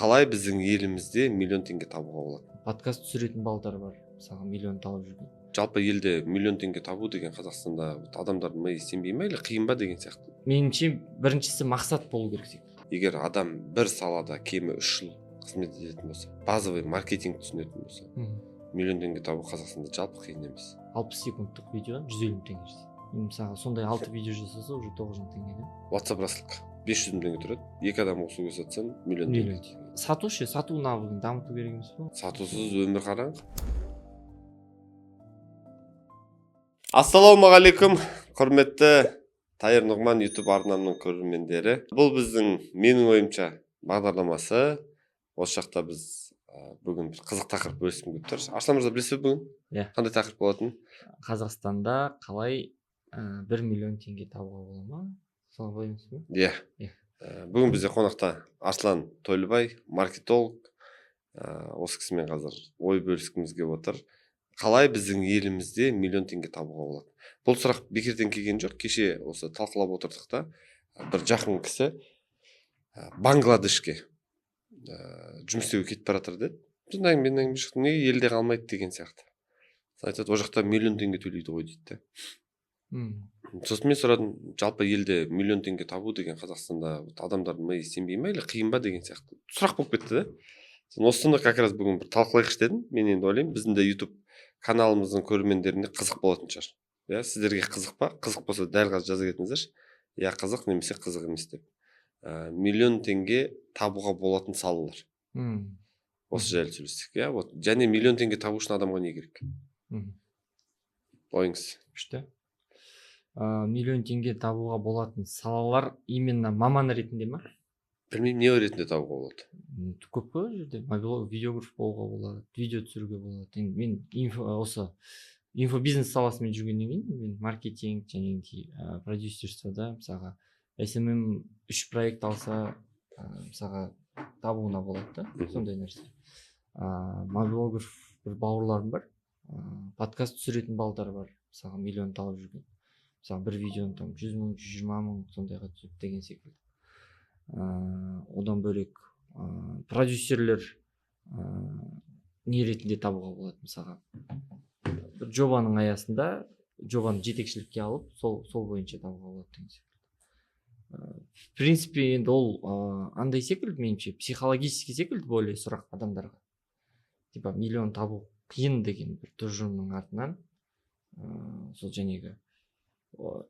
Қалай біздің елімізде миллион теңге табуға болады? Подкаст түсіретін балдар бар, мысалға, миллион тауып жүрген. Жалпы елде миллион теңге табу деген Қазақстанда адамдардың миы сенбей ма или қиын ба деген сияқты. Меніңше, біріншісі мақсат болу керек секілді. Егер адам бір салада кемі 3 жыл қызмет ететін болса, базовый маркетинг түсінетін болса, миллион теңге табу Қазақстанда жалпы қиын емес. 60 секундтық видео 150 мың теңге жасайды. Мысалға, сондай алты видео жасаса, уже 900 мың теңге да. WhatsApp рассылка 500 мың теңге тұрады, екі адам услуга сатсаң, миллион Миллион теңге. Сату ше, сату навыгын дамыту керек емес па? Сатусыз өмір қараңғы. Ассалаумағалейкум, құрметті Тайыр Нұғман Ютуб арнамның көрермендері! Бұл біздің «Менің ойымша» бағдарламасы. Осы жақта біз бүгін бір қызық тақырып бөліскім келіп тұр. Арслан мырза, білесіз бе бүгін Иә. қандай тақырып болатынын? Қазақстанда қалай 1 миллион теңге табуға бола ма, солай емес пе? Иә. Иә. Бүгін бізде қонақта Арслан Тойлыбай, маркетолог. Осы кісімен қазір ой бөліскіміз келіп отыр. Қалай біздің елімізде миллион теңге табуға болады? Бұл сұрақ бекерден келген жоқ. Кеше осы талқылап отырдық та, бір жақын кісі Бангладешке жұмыс істеуге кетіп бара жатыр деді. Сосын әңгіме шықты, неге елде қалмайды деген сияқты. Айтады, ол жақта миллион теңге төлейді ғой дейді да. Сосын мен сұрадым, жалпы елде миллион теңге табу деген Қазақстанда адамдардың миы сенбей ма или қиын ба деген сияқты сұрақ болып кетті да. Сосын осыны как раз бүгін бір талқылайықшы дедім. Мен енді ойлаймын, біздің де Ютуб каналымыздың көрермендеріне қызық болатын шығар. Иә, сіздерге қызық па? Қызық болса, дәл қазір жаза кетіңіздерші, иә, қызық немесе қызық емес деп. Миллион теңге табуға болатын салалар, осы жайлы сөйлестік, иә. Вот, және миллион теңге табу үшін адамға не керек? Ойыңыз? Күшті. Миллион теңге табуға болатын салалар именно маман ретінде ма? Білмеймін, не ретінде табуға болады. Көп қой ол жерде. Видеограф болуға болады, видео түсіруге болады. Енді мен инфо, осы инфобизнес саласымен жүргеннен кейін, мен маркетинг және де продюсерствода, мысалға, СММ үш проект алса, мысалға, табуына болады да. Сондай нәрсе. Мобилограф бір бауырларым бар, подкаст түсіретін балдар бар, мысалға, миллион тауып жүрген. Мысалы, бір видеоны там 100 мың, 120 мың сондайға түсіріп деген секілді. Одан бөлек продюсерлер, не ретінде табуға болады? Мысалға, бір жобаның аясында жобаны жетекшілікке алып, сол бойынша табуға болады деген секілді. В принципе, енді ол андай секілді, меніңше, психологический секілді более сұрақ адамдарға. Типа миллион табу қиын деген бір тұжырымның артынан сол жәнегі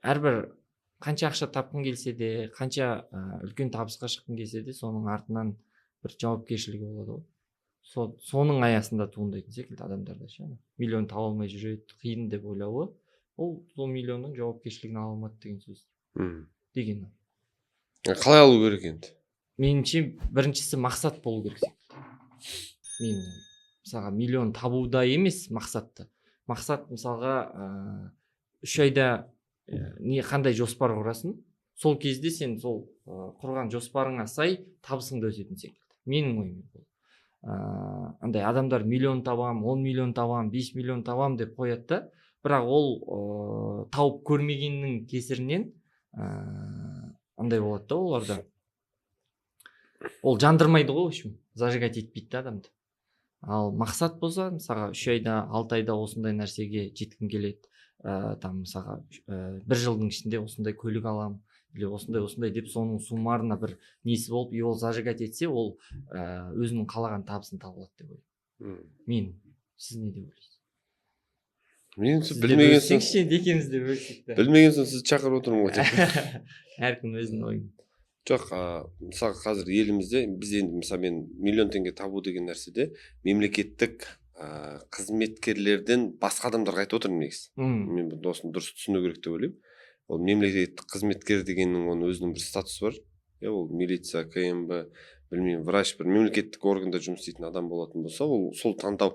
әрбір қанша ақша тапқың келсе де, қанша үлкен табысқа шыққың келсе де, соның артынан бір жауапкершілігі болады ғой. Соның аясында туындайтын секілді адамдарда ше. Ана миллион таба алмай жүреді, қиын деп ойлауы, ол сол миллионның жауапкершілігін ала алмады деген сөз деген. Қалай алу керек енді? Меніңше, біріншісі мақсат болу керек секілді, менің ойым. Мысалға, миллион табуда емес мақсатты. Мақсат, мысалға, 3 айда не, қандай жоспар құрасың, сол кезде сен сол құрған жоспарыңа сай табысың да өсетін секілді, менің ойым бұл. Андай адамдар миллион табам, 10 миллион табам, 5 миллион табам деп қояды да, бірақ ол тауып көрмегеннің кесірінен андай болады да, оларда ол жандырмайды ғой, в общем, зажигать етпейді да адамды. Ал мақсат болса, мысалға, 3 айда, 6 айда осындай нәрсеге жеткім келеді, там, мысалға, бір жылдың ішінде осындай көлік аламын или осындай осындай деп, соның суммарына бір несі болып, и ол зажигать етсе, ол өзінің қалаған табысын таба алады деп ойлаймын. Мен, сіз не деп ойлайсыз? Мен Сіз де білмеген соң бөліссеңізші енді, екеуміз де бөліссек та. Білмеген соң сізді шақырып отырмын ғой деп. Әркім өзінің ойын. Жоқ, мысалға, қазір елімізде біз енді, мысалы, мен миллион теңге табу деген нәрседе мемлекеттік қызметкерлерден басқа адамдарға айтып отырмын негізі. Мен бұны осыны дұрыс түсіну керек деп ойлаймын. Ол мемлекеттік қызметкер дегеннің, оның өзінің бір статусы бар, иә. Ол милиция, КНБ, білмеймін, врач, бір мемлекеттік органда жұмыс істейтін адам болатын болса, ол сол таңдау.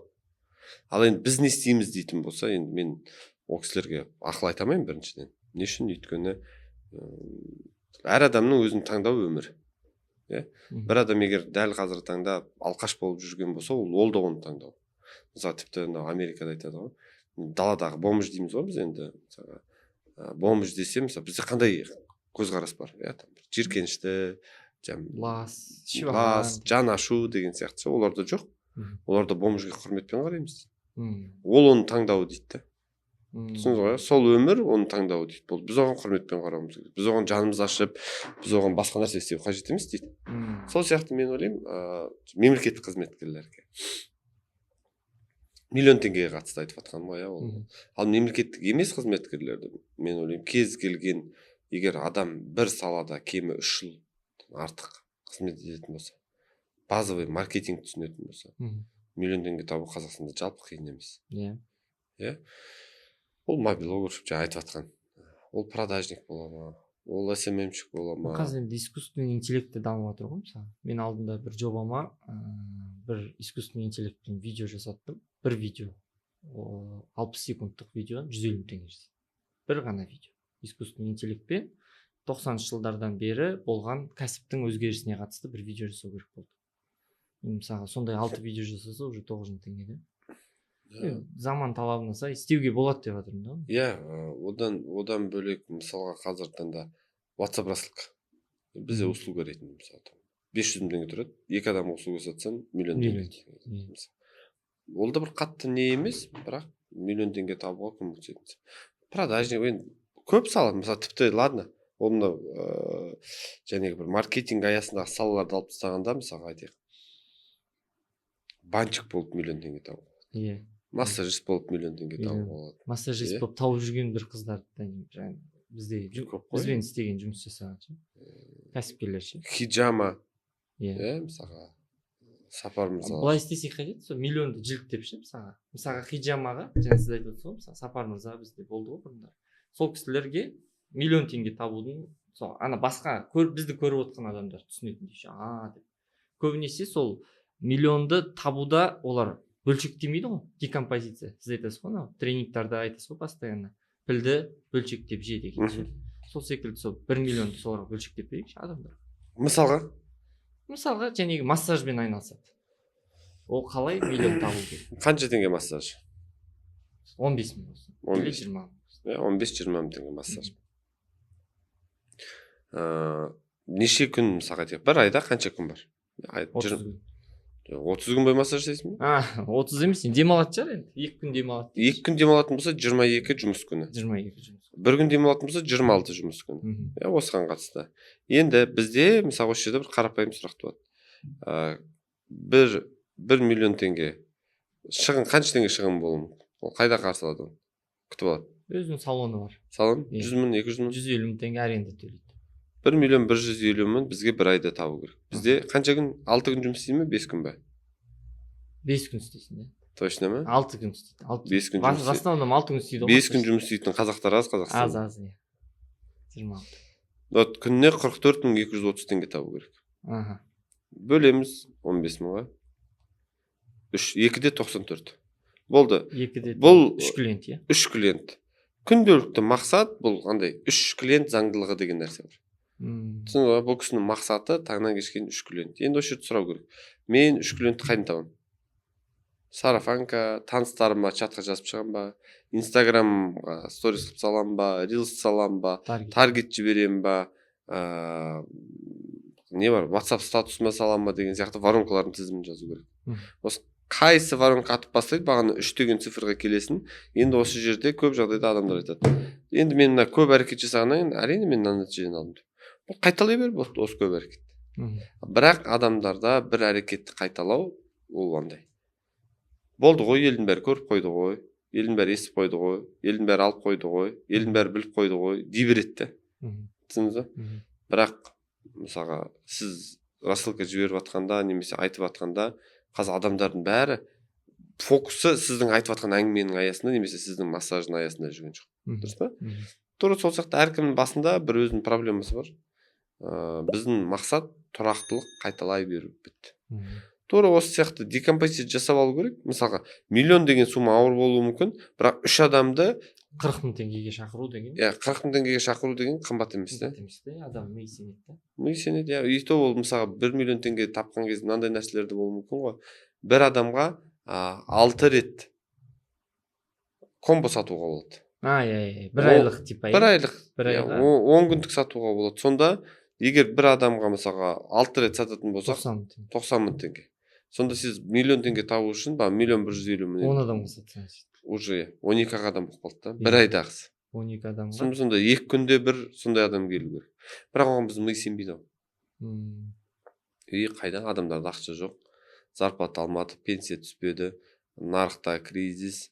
Ал енді біз не істейміз дейтін болса, енді мен ол кісілерге ақыл айта алмаймын біріншіден. Не үшін? Өйткені әр адамның өзінің таңдауы, өмірі, иә. Бір адам егер дәл қазіргі таңда алқаш болып жүрген болса, ол да оның таңдауы. Мысалы, тіпті мынау Америкада айтады ғой, даладағы бомж дейміз ғой біз енді. Мысалға, бомж десе, мысалы, бізде қандай көзқарас бар, иә, там жиіркенішті. Лас, лас, жан ашу деген сияқты оларда жоқ. Оларда бомжға құрметпен қараймыз. Ол оның таңдауы дейді да. Түсіндіңіз ғой, сол өмір оның таңдауы дейді. Бұл біз оған құрметпен қарауымыз керек. Біз оған жанымыз ашып, біз оған басқа нәрсе істеу қажет емес дейді. Сол сияқты мен ойлаймын, мемлекеттік қызметкерлерге миллион теңгеге қатысты айтып жатқаным ғой, ол. Ал мемлекеттік емес қызметкерлерді мен ойлаймын, кез келген егер адам бір салада кемі 3 жыл артық қызмет ететін болса, базовый маркетинг түсінетін болса, миллион теңге табу Қазақстанда жалпы қиын емес. Иә. Ол мобилограф жаңа айтып жатқан, ол продажник бола ма, ол СММщик бола ма. Қазір енді искусственный интеллект те дамып жатыр ғой. Мысалы, мен алдында бір жобама бір искусственный интеллектпен видео жасаттым. Бір видео, 60 секундтық видеоны 150 мың теңге жасады. Бір ғана видео. Искусственный интеллектпен 90-шы жылдардан бері болған кәсіптің өзгерісіне қатысты бір видео жасау керек болды. Мысалға, сондай 6 видео жасаса, уже 9 мың теңге да. Заман талабына сай істеуге болады деп жатырмын да. Иә, одан бөлек мысалға қазіргі таңда WhatsApp рассылка бізде услуга ретінде мысалы 500 мың теңге тұрады, екі адамға услуга сатсаң миллион теңге. Ол да бір қатты не емес, бірақ миллион теңге табуға көмектесетін. Продажник енді көп сала, мысалы тіпті ладно, ол мынау жаңағы бір маркетинг аясындағы салаларды алып тастағанда, мысалға айтайық, банчик болып миллион теңге табуға болады. Иә. Массажист болып миллион теңге табуға болады. Массажист болып тауып жүрген бір қыздарды жаңағы бізде бізбен істеген, жұмыс жасаған ше кәсіпкерлер ше. Хиджама. Иә, мысалға Сапар мырза. Былай істесек қайтеді, сол миллионды жіліктеп ше, мысалға. Мысалға хиджамаға, жаңа сіз айтып отырсыз ғой, мысалы Сапар мырза бізде болды ғой бұрында. Сол кісілерге миллион теңге табудың сол ана басқа бізді көріп отқан адамдар түсінетіндей ше, а деп. Көбінесе сол миллионды табуда олар бөлшектемейді ғой, декомпозиция. Сіз айтасыз ғой, анау тренингтарда айтасыз ғой постоянно. Пілді бөлшектеп же деген ше. Сол секілді сол 1 миллионды соларға бөлшектеп берейікші адамдар. Мысалға? Мысалға, жаңағы массажбен айналысады. Ол қалай миллион табу керек? Қанша теңге массаж? 15 мың болсын. Или 20 мың. 15-20 мың теңге массаж. Неше күн, мысалға айтайық, бір айда қанша күн бар? 30 күн. 30 күн бойы массаж жасайсың ба? 30 емес, демалатын шығар енді. 2 күн демалады. 2 күн демалатын болса 22 жұмыс күні. 22 жұмыс. Бір күн демалатын болса 26 жұмыс күні. Иә, осыған қатысты. Енді бізде мысалы осы жерде бір қарапайым сұрақ туады. 1 миллион теңге шығын, қанша теңге шығын болуы мүмкін? Ол қайда қарсы алады оны? Күтіп алады. Өзінің салоны бар. Салон 100 мың, 200 мың? 150 мың теңге аренда төлейді. 1 миллион 150 мың бізге бір айда табу керек. Бізде қанша күн? 6 күн жұмыс істей ме, 5 күн ба? 5 күн істейсің, да? Точно ма? 6 күн істейді. 5 күн жұмыс. В основном 6 күн істейді. 5 күн жұмыс істейтін қазақтар аз Қазақстанда. Аз, аз, иә. 26. Вот күніне 44 230 теңге табу керек. Аха. Бөлеміз 15 мыңға. 3, 2,94. Болды. 2-де. Бұл 3 клиент, иә? 3 клиент. Күнделікті мақсат бұл қандай? 3 клиент заңдылығы деген нәрсе бар. Түсіндіңіз ба? Бұл кісінің мақсаты таңнан кешке дейін 3 клиент. Енді осы жерде сұрау керек. Мен 3 клиентті қайдан табамын? Сарафанка, таныстарыма чатқа жазып шығамын ба? Инстаграмға сторис қылып саламын ба? Рилс саламын ба? Таргет жіберемін ба? Не бар? WhatsApp статусыма саламын ба деген сияқты воронкалардың тізімін жазу керек. Осы қайсы воронка атып бастайды, бағана 3 деген цифрға келесің. Енді осы жерде көп жағдайда адамдар айтады. Енді мен мына көп әрекет жасағаннан кейін әрине мен мына нәтижені алдым деп. Бұл қайталай бер болды осы көп әрекет. Бірақ адамдарда бір әрекетті қайталау ол андай. Болды ғой, елдің бәрі көріп қойды ғой, елдің бәрі естіп қойды ғой, елдің бәрі алып қойды ғой, елдің бәрі біліп қойды ғой дей береді де. Түсіндіңіз ба? Бірақ мысалға сіз рассылка жіберіп жатқанда немесе айтып жатқанда қазір адамдардың бәрі фокусы сіздің айтып жатқан әңгіменің аясында немесе сіздің массаждың аясында жүрген жоқ. Дұрыс па? Тура сол сияқты әркімнің басында бір өзінің проблемасы бар. Біздің мақсат тұрақтылық, қайталай беру, бітті. Тура осы сияқты декомпозиция жасап алу керек. Мысалға, миллион деген сумма ауыр болуы мүмкін, бірақ 3 адамды 40 мың теңгеге шақыру деген. Иә, 40 мың теңгеге шақыру деген қымбат емес та. Қымбат емес та, адам ми сенеді да. Ми сенеді, иә. И то ол мысалға 1 миллион теңге тапқан кезде мынандай нәрселер де болуы мүмкін ғой. Бір адамға 6 рет комбо сатуға болады. Иә, бір айлық типа. Бір айлық. Бір айға. 10 күндік сатуға болады. Сонда Егер бір адамға мысалға 6 рет сататын болсақ, 90 мың теңге. Сонда сіз миллион теңге табу үшін 1 150 000 10 адамға сатсаңыз. Уже 12 адам болып қалды да, бір айдағысы. 12 адамға. Сонда 2 күнде бір сондай адам келу керек. Бірақ оған біздің ми сенбейді ғой. И қайдан, адамдарда ақша жоқ, зарплата алмады, пенсия түспеді, нарықта кризис,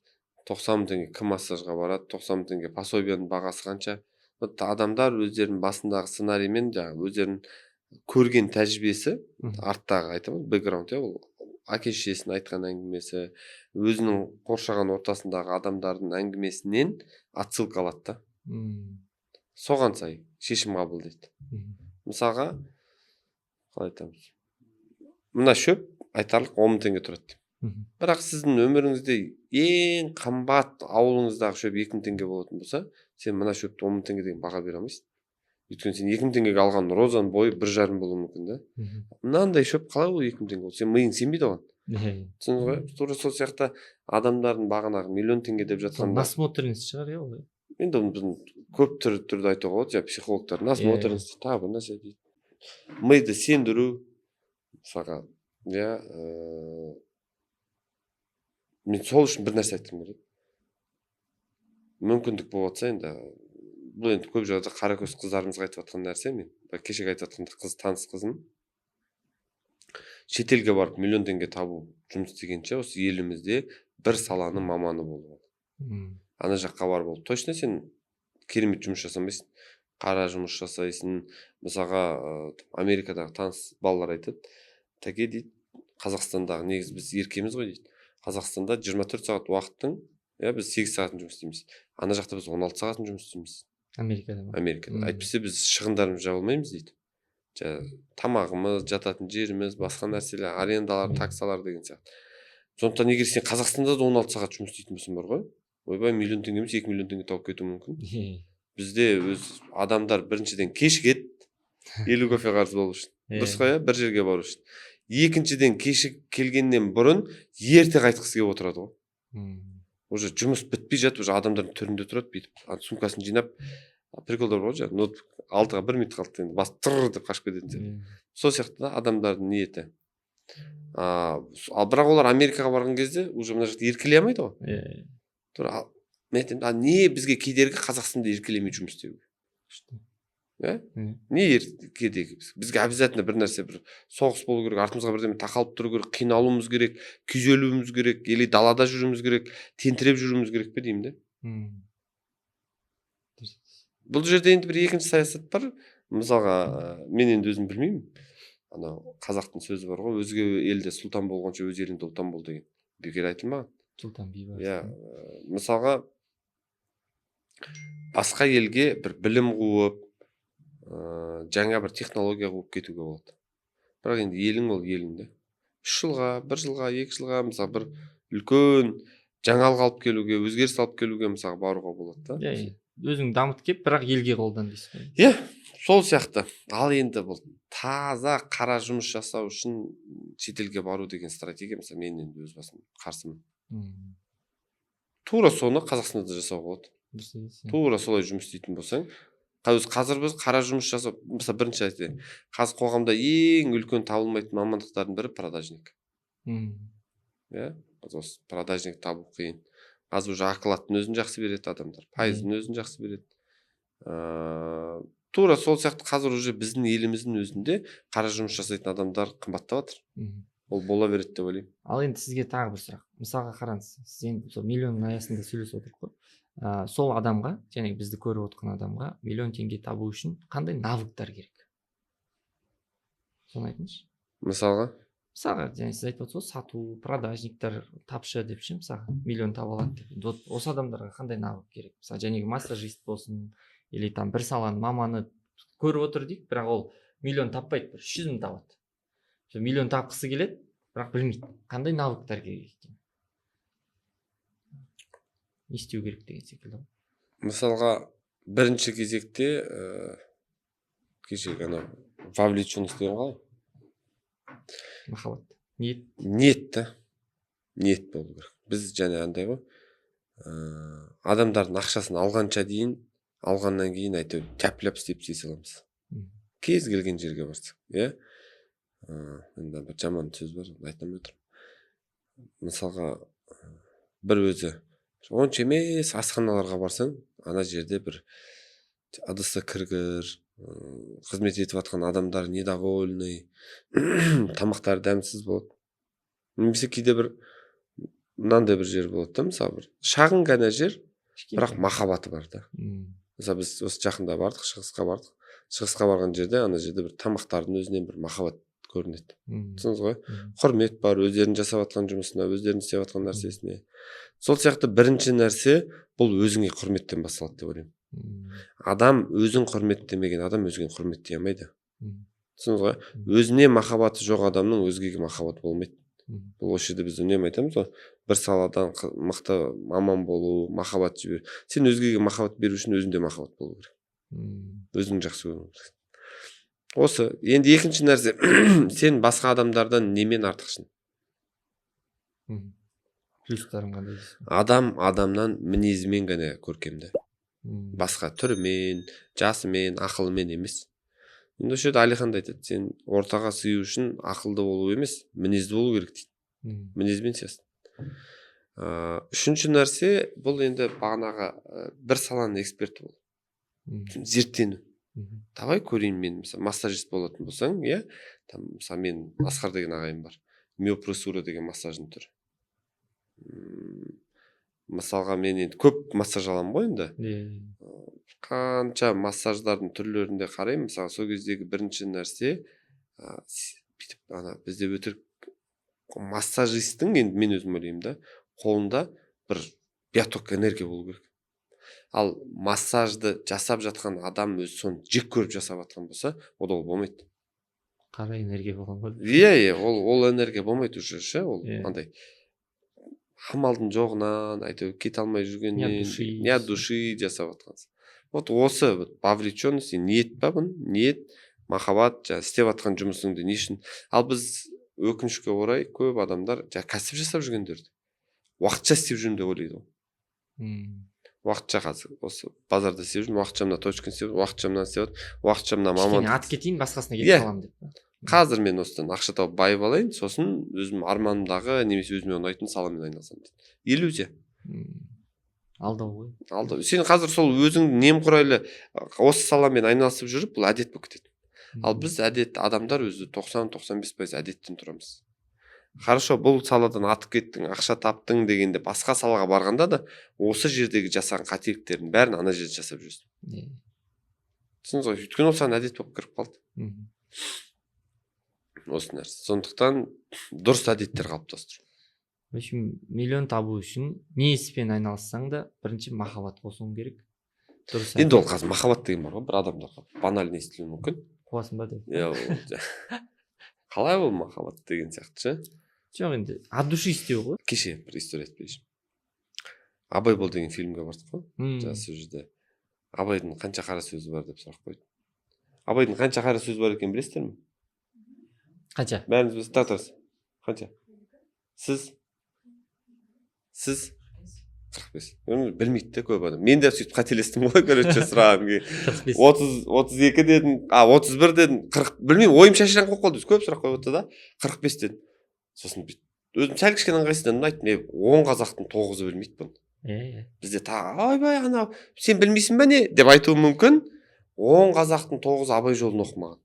90 мың теңге кім массажға барады, 90 мың теңге пособияның бағасы қанша. Вот адамдар өздерінің басындағы сценариймен, жаңағы өздерінің көрген тәжірибесі, арттағы айтамын, бэкграунд, ол әке шешесінің айтқан әңгімесі, өзінің қоршаған ортасындағы адамдардың әңгімесінен отсылка алады да. Соған сай шешім қабылдайды. Мысалға, қалай айтамыз, мына шөп айтарлық 10 мың теңге тұрады. Бірақ сіздің өміріңізде ең қымбат ауылыңыздағы шөп 2 мың теңге болатын болса, сен мына шөпті 10 мың теңге деген баға бере алмайсың. Өйткені сен 2 мың теңгеге алған розаның бойы 1,5 болуы мүмкін да. Мынандай шөп қалай ол 2 мың теңге болды? Сен миың сенбейді оған. Түсіндіңіз ғой? Тура сол сияқты адамдардың бағанағы миллион теңге деп жатқанда насмотренность шығар, иә, ол. Енді оны біздің көп түрде айтуға болады, жаңағы психологтар насмотренность, тағы бір нәрсе дейді. Миды сендіру, мысалға, иә, мен сол үшін бір нәрсе айтқым келеді. Мүмкіндік болып жатса, енді бұл енді көп жағдайда қара көз қыздарымызға айтып жатқан нәрсе. Мен кешегі айтып жатқанда қыз, таныс қызым шетелге барып миллион теңге табу жұмыс істегенше, осы елімізде бір саланың маманы болу. Ана жаққа барып ол точно сен керемет жұмыс жасамайсың, қара жұмыс жасайсың. Мысалға, Америкадағы таныс балалар айтады, тәке дейді, Қазақстандағы негізі біз еркеміз ғой дейді. Қазақстанда 24 сағат уақыттың, иә, біз 8 сағатын жұмыс істейміз. Ана жақта біз 16 сағатын жұмыс істейміз. Америкада ма? Америкада. Әйтпесе біз шығындарымызды жаба алмаймыз дейді. Тамағымыз, жататын жеріміз, басқа нәрселер, арендалар, таксалар деген сияқты. Сондықтан егер сен Қазақстанда да 16 сағат жұмыс істейтін болсаң бар ғой, ойбай, миллион теңге емес, 2 миллион теңге тауып кетуі мүмкін. Бізде өз адамдар біріншіден кешігеді, 50 кофе қарыз болу үшін. Дұрыс қой, иә, бір жерге бару үшін. Екіншіден, кешігіп келгеннен бұрын ерте қайтқысы келіп отырады ғой. Уже жұмыс бітпей жатып, уже адамдардың түрінде тұрады бүйтіп, сумкасын жинап, приколдар бар ғой, жаңағы ноутбук 6-ға 1 минут қалды енді бас тыр деп қашып кететін сияқты. Сол сияқты да адамдардың ниеті. Ал бірақ олар Америкаға барған кезде уже мына жақта еркелей алмайды ғой. Тура, мен айтамын, а не бізге кедергі Қазақстанда еркелемей жұмыс істеуге? Иә? Не кедергі? Бізге обязательно бір нәрсе, бір соғыс болу керек, артымызға бірдеме тақалып тұру керек, қиналуымыз керек, күйзелуіміз керек, или далада жүруіміз керек, тентіреп жүруіміз керек пе деймін де. Бұл жерде енді бір екінші саясат бар. Мысалға, мен енді өзім білмеймін. Анау қазақтың сөзі бар ғой, өзге елде сұлтан болғанша өз еліңде ұлтан бол деген. Бекер айтылмаған. Сұлтан Бейбарыс. Иә, мысалға, басқа елге бір білім қуып, жаңа бір технология қуып кетуге болады. Бірақ енді елің ол елің де. 3 жылға, 1 жылға, 2 жылға, мысалы, бір үлкен жаңалық алып келуге, өзгеріс алып келуге, мысалы, баруға болады да. Иә, өзің дамытып кеп, бірақ елге қолдан дейсіз ғой. Иә, сол сияқты. Ал енді бұл таза қара жұмыс жасау үшін шетелге бару деген стратегия, мысалы, мен енді өз басым қарсымын. Тура соны Қазақстанда да жасауға болады. Тура солай жұмыс істейтін болсаң, қазір біз қара жұмыс жасап, мысалы, бірінші айтайын, қазір қоғамда ең үлкен табылмайтын мамандықтардың бірі продажник. Иә, осы продажник табу қиын. Қазір уже окладтың өзін жақсы береді адамдар, пайыздың өзін жақсы береді. Тура сол сияқты қазір уже біздің еліміздің өзінде қара жұмыс жасайтын адамдар қымбаттап жатыр. Ол бола береді деп ойлаймын. Ал енді сізге тағы бір сұрақ. Мысалға қараңыз, сіз енді сол миллионның аясында сөйлесіп отырмық қой. Сол адамға, және бізді көріп отқан адамға миллион теңге табу үшін қандай навыктар керек? Соны айтыңызшы. Мысалға? Мысалға, және сіз айтып отырсыз ғой, сату, продажниктар тапшы деп ше, мысалға, миллион таба алады деп. Вот осы адамдарға қандай навык керек? Мысалы, жәнегі массажист болсын, или там бір саланың маманы көріп отыр дейік, бірақ ол миллион таппайды, бір 300 мың табады. Сол миллион тапқысы келеді, бірақ білмейді, қандай навыктар керек екен, не істеу керек деген секілді. Мысалға, бірінші кезекте кешегі анау вовлеченность деген қалай? Махаббат, ниет. Ниет та, ниет болу керек. Біз және андай ғой, адамдардың ақшасын алғанша дейін, алғаннан кейін әйтеуір тәп-ляп істеп істей саламыз. Кез келген жерге барсаң, иә. Енді бір жаман сөз бар, айта алмай отырмын. Мысалға, бір өзі онша емес асханаларға барсаң, ана жерде бір ыдысы кіргір, қызмет етіп жатқан адамдар недовольный, тамақтары дәмсіз болады. Немесе кейде бір мынандай бір жер болады да, мысалы, бір шағын ғана жер, бірақ махаббаты бар да. Мысалы, біз осы жақында бардық, Шығысқа бардық. Шығысқа барған жерде, ана жерде бір тамақтардың өзінен бір махаббат көрінеді. Түсіндіңіз ғой? Құрмет бар өздерінің жасап жатқан жұмысына, өздерінің істеп жатқан нәрсесіне. Сол сияқты бірінші нәрсе бұл өзіңе құрметтен басталады деп ойлаймын. Адам өзін құрметтемеген адам өзгені құрметтей алмайды. Түсіндіңіз ғой? Өзіне махаббаты жоқ адамның өзгеге махаббаты болмайды. Бұл осы жерде біз үнемі айтамыз ғой, бір саладан мықты маман болу, махаббат жіберу. Сен өзгеге махаббат беру үшін өзіңде махаббат болу керек. Өзің жақсы көру керек. Осы енді екінші нәрсе: сен басқа адамдардан немен артықсың? Плюстарың қандай дейсің? Адам адамнан мінезімен ғана көркем да. Басқа түрімен, жасымен, ақылымен емес. Енді осы жерде Әлихан да айтады: сен ортаға сыю үшін ақылды болу емес, мінезді болу керек дейді. Мінезбен сиясың. Үшінші нәрсе бұл енді бағанағы бір саланың эксперті болу, зерттену. Давай көрейін, мен, мысалы, массажист болатын болсаң, иә, там, мысалы, мен Асқар деген ағайым бар, миопрессура деген массаждың түрі. Мысалға, мен енді көп массаж аламын ғой енді. Қанша массаждардың түрлерінде қараймын. Мысалы, сол кездегі бірінші нәрсе, бүйтіп ана бізде өтірік массажисттің, енді мен өзім ойлаймын да, қолында бір биоток энергия болу керек. Ал массажды жасап жатқан адам өзі соны жек көріп жасап жатқан болса, онда ол болмайды. Қара энергия болған ғой. Иә, ол энергия болмайды уже ше, ол андай амалдың жоғынан, әйтеуір кете алмай жүргеннен, Не от души. не от души жасап жатқансың. Вот осы вот вовлеченность, ниет па, бұның ниет, махаббат, жаңағы істеп жатқан жұмысыңды не үшін. Ал біз, өкінішке орай, көп адамдар жаңағы кәсіп жасап жүргендерді уақытша істеп жүрмін деп ойлайды ғой. Уақытша қазір осы базарда істеп жүрмін, уақытша мына точканы істеп жүрмін, уақытша мынаны істеп жатырмын, уақытша мына Кішкене мамандық. Атып кетейін, басқасына кетіп қаламын деп па? Қазір мен осыдан ақша тауып, байып алайын, сосын өзім арманымдағы немесе өзіме ұнайтын саламен айналысамын дейді. Иллюзия. Алдау ғой. Алдау. Сен қазір сол өзің немқұрайлы осы саламен айналысып жүріп, бұл әдет болып кетеді. Ал біз әдет, адамдар өзі 90-95% әдеттен тұрамыз. Хорошо, бұл саладан атып кеттің, ақша таптың дегенде, басқа салаға барғанда да осы жердегі жасаған қателіктердің бәрін ана жерде жасап жүрсің. Түсіндіңіз ғой? Өйткені ол саған әдет болып кіріп қалды осы нәрсе. Сондықтан дұрыс әдеттер қалыптастыру. В общем, миллион табу үшін не іспен айналыссаң да, бірінші махаббат қосуың керек, дұрыс. Енді ол қазір махаббат деген бар ғой, бір адамдарға банально естілуі мүмкін. Қуасың ба деп. Иә, ол қалай, ол махаббат деген сияқты ше. Жоқ, енді от души істеу ғой. Кеше бір история айтып берейінші. «Абай бол» деген фильмге бардық қой. Жаңа сол жерде «Абайдың қанша қара сөзі бар?» деп сұрақ қойды. Абайдың қанша қара сөзі бар екенін білесіздер ме? Қанша? Бәріміз білесіз. Тұра тұрыңыз, қанша? Сіз 45. Білмейді да көп адам. Мен де сөйтіп қателестім ғой, короче, сұрағым келген. 45. 32 дедім, а 31 дедім, 40, білмеймін, ойым шашыраңқы болып қалды. Көп сұрақ қойып отыр да, 45 дедім. Сосын бүйтіп өзім сәл кішкене ыңғайсыздандым, айттым: «Е, 10 қазақтың тоғызы білмейді бұны». иә иә Бізде тағы «Ойбай, анау сен білмейсің ба, не?» деп айтуы мүмкін. 10 қазақтың тоғызы «Абай жолын» оқымаған.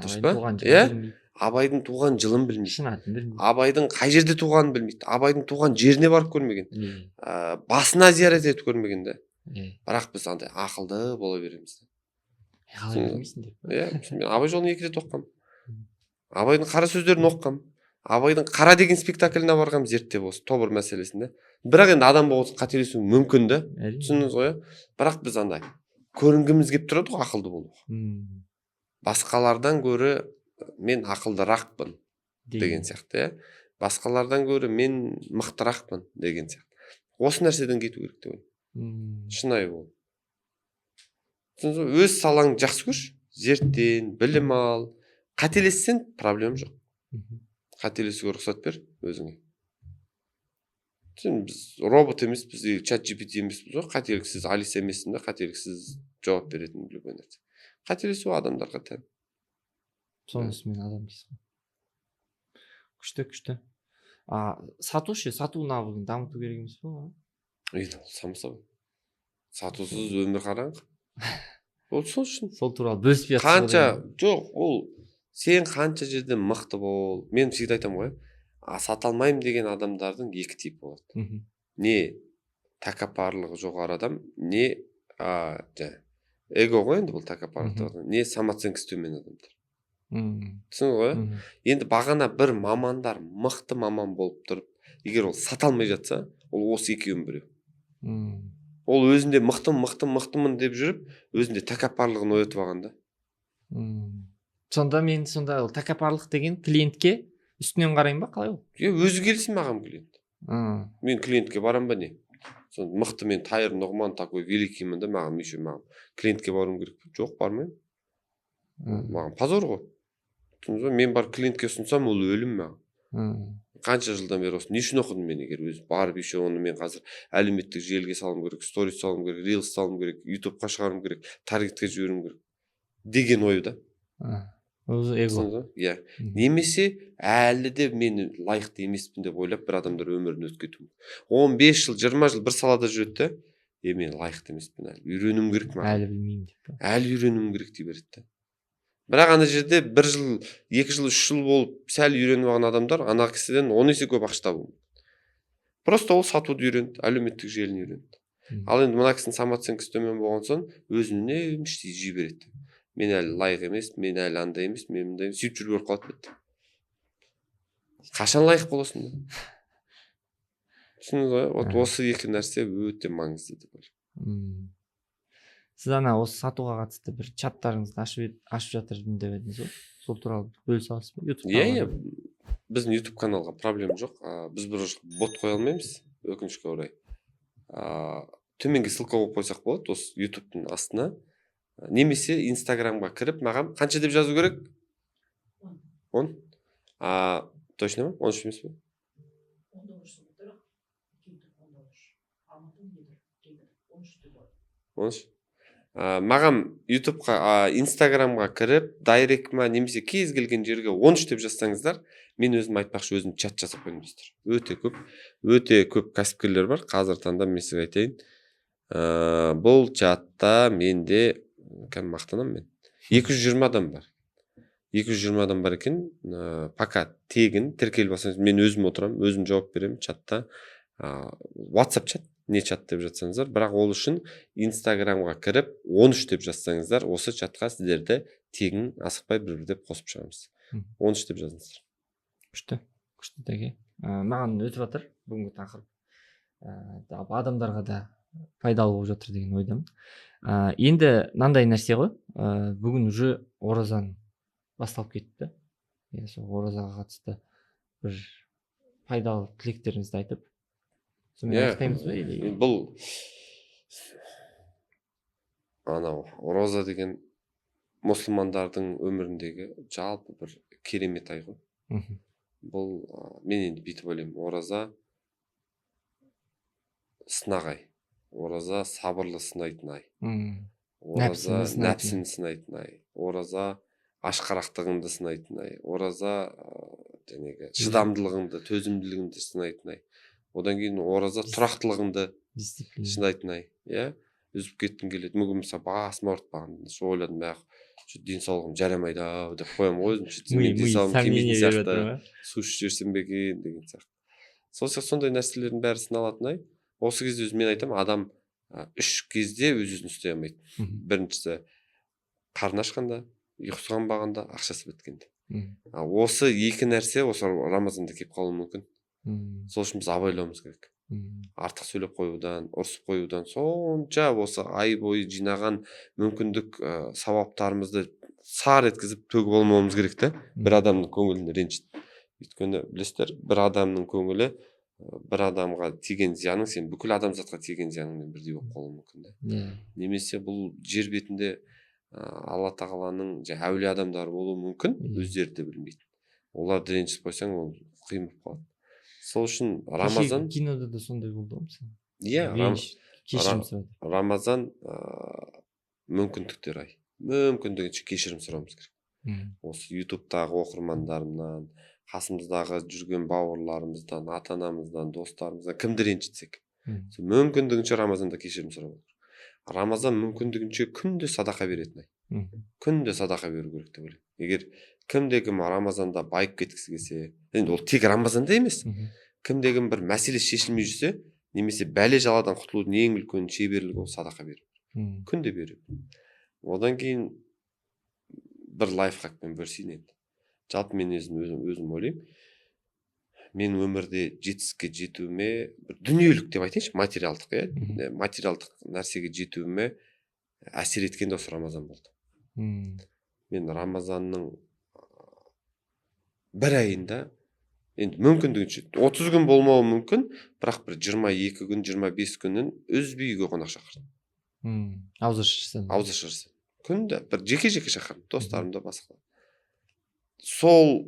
Дұрыс Абайдың па? туған жылын Иә. білмейді. Абайдың туған жылын білмейді. Шын атын білмейді. Абайдың қай жерде туғанын білмейді. Абайдың туған жеріне барып көрмеген. Басына зиярат етіп көрмеген да. Бірақ біз андай ақылды бола береміз да. Қалай білмейсің деп па? Иә, мен «Абай жолын» екі рет оқығанмын, Абайдың қара сөздерін оқығанмын, Абайдың «Қара» деген спектакліне барғанмын, зерттеп осы тобыр мәселесін да. Бірақ енді адам болған соң қателесуі мүмкін да. Түсіндіңіз ғой, иә? Бірақ біз андай көрінгіміз келіп тұрады ғой, ақылды болуға. Басқалардан гөрі мен ақылдырақпын деген сияқты, иә, басқалардан гөрі мен мықтырақпын деген сияқты. Осы нәрседен кету керек деп ойлаймын. Шынайы бол, түсіндіңіз ғой? Өз салаңды жақсы көрші, зерттен, білім ал. Қателессең, проблема жоқ. Қателесуге рұқсат бер өзіңе. Сен, біз робот емеспіз или чат GPT емеспіз ғой, қателіксіз Алиса емессің да, қателіксіз жауап беретін любой нәрсе. Қателесу адамдарға тән. Сонысымен адам дейсіз ғой. Күшті, күшті. А сату ше, сату навыгын дамыту керек емес пе оған? Енді ол само собой. Сатусыз өмір қараңғы. Ол сол үшін. Сол туралы бөліспей жатсыз ғой Қанша деген. Жоқ, ол сен қанша жерден мықты бол, мен всегда айтамын ғой, а сата алмаймын деген адамдардың екі типі болады. Не тәкаппарлығы жоғары адам, не жаңа эго ғой енді бұл тәкаппарлық деп аталады, не самооценкасы төмен адамдар. Түсіндіңіз ғой, иә? Мхм. Енді бағана бір мамандар мықты маман болып тұрып, егер ол сата алмай жатса, ол осы екеуінің біреуі. Ол өзінде мықты, мықты, мықтымын деп жүріп, өзінде тәкаппарлығын оятып алған да. Сонда мен, сонда ол тәкаппарлық деген клиентке үстінен қараймын ба, қалай ол? Е, өзі келсін маған клиент. Мен клиентке барамын ба, не? Сол мықты мен Тайыр Нұғман такой великиймін да, маған еще маған клиентке баруым керек пе? Жоқ, бармаймын. Маған позор ғой. Түсіндіңіз ба? Мен барып клиентке ұсынсам, ол өлім маған. Қанша жылдан бері осы не үшін оқыдым мен, егер өзім барып еще оны мен қазір әлеуметтік желіге салуым керек, сторис салуым керек, рилс салуым керек, ютубқа шығаруым керек, таргетке жіберуім керек деген ой да. Өзі эго. Түсіндіңіз ба? Иә. Немесе әлі де мен лайықты емеспін деп ойлап бір адамдар өмірін өтіп кетуі мүмкін. 15 жыл, 20 жыл бір салада жүреді де, е, мен лайықты емеспін әлі, үйренуім керек маған. Әлі білмеймін деп па? Әлі үйренуім керек дей береді да. Бірақ ана жерде бір жыл, 2 жыл, 3 жыл болып сәл үйреніп алған адамдар ана кісіден 10 есе көп ақша табуы мүмкін. Просто ол сатуды үйренді, әлеуметтік желіні үйренді. Ал енді мына кісінің самооценкасы төмен болған соң, өзін үнемі іштей жей береді. Мен әлі лайық емес, мен әлі андай емес, мен мындай емес, сөйтіп жүріп өліп қалады, бітті. Қашан лайық боласың да? Түсіндіңіз ғой? Вот осы екі нәрсе өте маңызды деп ойлаймын. Сіз ана осы сатуға қатысты бір чаттарыңызды ашып жатырмын деп едіңіз ғой, сол туралы бөлісе аласыз ба? Ютубта Иә, иә, біздің ютуб каналға проблема жоқ. Біз бір бот қоя алмаймыз, өкінішке орай. Төменге ссылка қойып қойсақ болады осы ютубтың астына, немесе инстаграмға кіріп, маған қанша деп жазу керек? 10. Точно ма, 13 емес пе? Онда үш тұр, 2 онда 3, Алматы не тұр, 13 те болады. 13. Маған ютубқа, инстаграмға кіріп, директ ма, немесе кез келген жерге 13 деп жазсаңыздар, мен өзім айтпақшы, өзім чат жасап қойдым, достар. Өте көп, өте көп кәсіпкерлер бар қазіргі таңда. Мен сізге айтайын, бұл чатта менде, кәдімгі мақтанамын мен, 220 адам бар, 220 адам бар екен. Пока тегін тіркеліп алсаңыз, мен өзім отырамын, өзім жауап беремін чатта. WhatsApp чат, не чат деп жатсаңыздар, бірақ ол үшін инстаграмға кіріп 13 деп жазсаңыздар, осы чатқа сіздерді тегін асықпай бір бірдеп қосып шығамыз. 13 деп жазыңыздар. Күшті, күшті, тәке. Маған өтіп жатыр бүгінгі тақырып, адамдарға да пайдалы болып жатыр деген ойдамын. Енді мынандай нәрсе ғой, бүгін уже оразаның басталып кетті. Иә, сол оразаға қатысты бір пайдалы тілектеріңізді айтып, сонымен аяқтаймыз ба или? Бұл анау ораза деген мұсылмандардың өміріндегі жалпы бір керемет ай ғой. Бұл мен енді бүйтіп ойлаймын: ораза сынақ ай, ораза сабырлы сынайтын ай, ораза Нәпсіні сынайтын. Нәпсіні сынайтын ай, ораза ашқарақтығыңды сынайтын ай, ораза жаңағы шыдамдылығыңды, төзімділігіңді сынайтын ай. Одан кейін ораза тұрақтылығыңды Дисциплина. Сынайтын ай, иә. Үзіп кеткім келеді. Бүгін мысалы басым ауыртпаған, сол ойладым: мә, денсаулығым жарамайды ау деп қоямын ғой өзімше. Ми Мен денсаулығым сомнение келмейтін беріп сияқты, жатыр ма? Су ішіп жіберсем бе екен деген сияқты. Сол сияқты сондай нәрселердің бәрі сыналатын ай. Осы кезде өзім мен айтамын, адам үш кезде өз өзін ұстай алмайды. Біріншісі қарны ашқанда, ұйқысы қанбағанда, ақшасы біткенде. Осы екі нәрсе осы рамазанда келіп қалуы мүмкін. Сол үшін біз абайлауымыз керек артық сөйлеп қоюдан, ұрысып қоюдан. Сонша осы ай бойы жинаған мүмкіндік, сауаптарымызды сар еткізіп төгіп алмауымыз керек та, бір адамның көңілін ренжітіп. Өйткені білесіздер, бір адамның көңілі, бір адамға тиген зияның сен бүкіл адамзатқа тиген зияныңмен бірдей болып қалуы мүмкін да. Немесе бұл жер бетінде Алла тағаланың жаңа әулие адамдары болуы мүмкін, өздері де білмейтін. Оларды ренжітіп қойсаң, ол қиын болып қалады. Сол үшін рамазан Кинода да сондай болды ғой, мысалы. Иә. Реніш, кешірім сұрады. Рамазан мүмкіндіктер ай, мүмкіндігінше кешірім сұрауымыз керек. Осы ютубтағы оқырмандарымнан, қасымыздағы жүрген бауырларымыздан, ата анамыздан, достарымыздан кімді ренжітсек, мүмкіндігінше Рамазанда кешірім сұрау керек. Рамазан мүмкіндігінше күнде садақа беретін ай. Күнде садақа беру керек деп ойлаймын. Егер кімде кім Рамазанда байып кеткісі келсе, енді ол тек Рамазанда емес, кімде кім бір мәселе шешілмей жүрсе, немесе бәле жаладан құтылудың ең үлкен шеберлігі ол садақа беру. Күнде беру. Одан кейін бір лайфхакпен бөлісейін енді. Жалпы мен өзім ойлаймын, мен өмірде жетістікке жетуіме, бір дүниелік деп айтайыншы, материалдық, иә, материалдық нәрсеге жетуіме әсер еткен де осы Рамазан болды. Мен Рамазанның бір айында, енді мүмкіндігінше 30 күн болмауы мүмкін, бірақ бір 22 күн, 25 күнін үзбей үйге қонақ шақырдым. Ауыз ашарсың. Ауыз ашарсың. Күнде бір жеке-жеке шақырдым, достарымды, басқа. Сол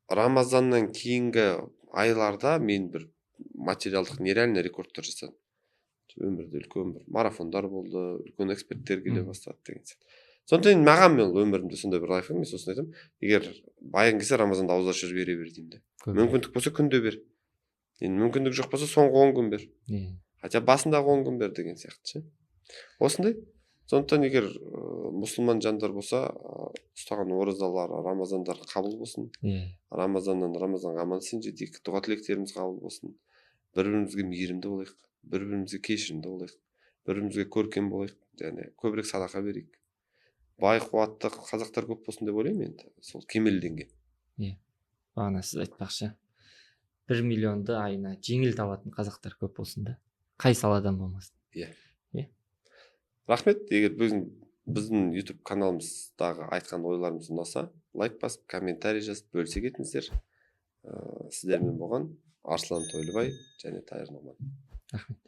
Рамазаннан кейінгі айларда мен бір материалдық нереальный рекордтар жасадым. Өмірде үлкен бір марафондар болды, үлкен эксперттер келе бастады деген сияқты. Сондықтан енді маған мен өмірімде сондай бір лайфхак, мен сосын айтамын, егер байығың келсе, Рамазанда ауыз ашып бере бер деймін де. Мүмкіндік болса күнде бер. Енді мүмкіндік жоқ болса, соңғы 10 күн бер. Хотя басындағы 10 күн бер деген сияқты ше. Осындай. Сондықтан егер мұсылман жандар болса, ұстаған оразалары, Рамазандар қабыл болсын. Рамазаннан Рамазанға аман есен жетейік, дұға тілектеріміз қабыл болсын. Бір-бірімізге мейірімді болайық, бір-бірімізге кешірімді болайық, бір-бірімізге көркем болайық, және көбірек садақа берейік. Бай қуатты қазақтар көп болсын деп ойлаймын енді, сол кемелденген. Бағана сіз айтпақшы, 1 миллионды айына жеңіл табатын қазақтар көп болсын да, қай саладан болмасын. Рахмет. Егер біздің YouTube каналымыздағы айтқан ойларымыз ұнаса, лайк басып, комментарий жазып, бөлісе кетіңіздер. Сіздермен болған Арслан Тойлыбай және Тайыр Нұғман. Рахмет.